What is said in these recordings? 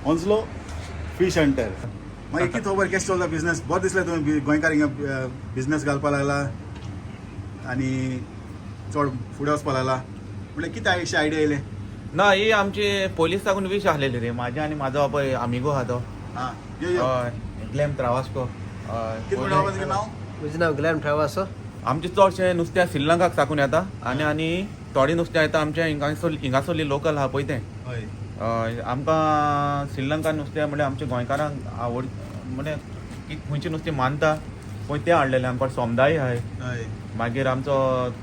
ऑन्सलो fish Hunter. मागीर कितें खबर कशें चलता बिजनेस? बरें दिसलें तुमी गोंयकार हिंगा बिजनेस घालपा लागला आनी चड फुडें वचपा लागला म्हणल्यार कितें अशें आयडिया येयलें? ना, ही आमची पोलीस साकून वीश आसलेली रे, माझी आनी म्हाजो बापाय आमिगो आहा तो. हां, यो यो. हय, ग्लॅम त्रावास्को. हय. कितें म्हणटा बाबा तुगेलें नांव? म्हजें नांव ग्लॅन ट्रेवासो. आमचे चडशें नुस्त्या श्रीलंकाक साकून येता आनी आनी थोडे नुस्तें येता आमच्या हिंगासर, हिंगासरली लोकल आहा पळय तें. हय. हय, आमकां श्रीलंका नुस्तें म्हणल्यार आमच्या गोंयकारांक आवड, म्हणल्यार की खंयचें नुस्तें मानता पळय तें हाडलेलें आमकां. सोमदाय आहाय. हय. मागीर आमचो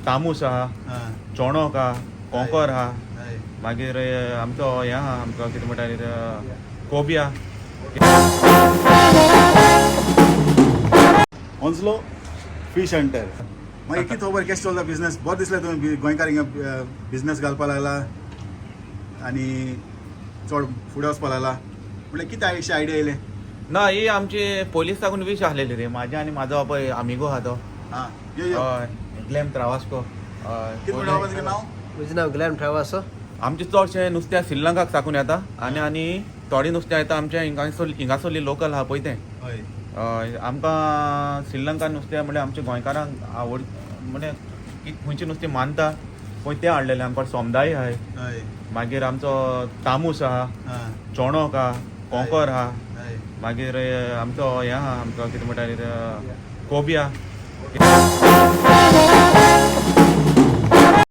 तामूस आहा, हां. चोणोक आहा, कोंकर आहा. हय. मागीर आमचो हें आहा, आमचो कितें म्हणटा, कोबिया. ऑन्सलो fish Hunter. मागीर कितें खबर कशें चलता बिजनेस? बरें दिसलें तुमी गोंयकार हिंगा बिजनेस घालपा लागला आनी चड फुडें वचपा लागला म्हणल्यार कितें अशें आयडिया येयलें? ना, ही आमची पोलीस साकून वीश आसलेली रे, माझी आनी म्हाजो बापाय आमिगो आहा तो. हां, यो यो. हय, ग्लॅम त्रावास्को. हय. कितें म्हणटा बाबा तुगेलें नांव? म्हजें नांव ग्लॅन ट्रेवासो. आमचे चडशें नुस्त्या श्रीलंकाक साकून येता आनी आनी थोडे नुस्तें येता आमच्या हिंगासर, हिंगासरली लोकल आहा पळय तें. हय. हय, आमकां श्रीलंका नुस्तें म्हणल्यार आमच्या गोंयकारांक आवड, म्हणल्यार की खंयचें नुस्तें मानता पळय तें हाडलेलें आमकां. सोमदाय आहाय. हय. मागीर आमचो तामूस आहा, हां. चोणोक आहा, कोंकर आहा. हय. मागीर आमचो हें आहा, आमचो कितें म्हणटा, कोबिया.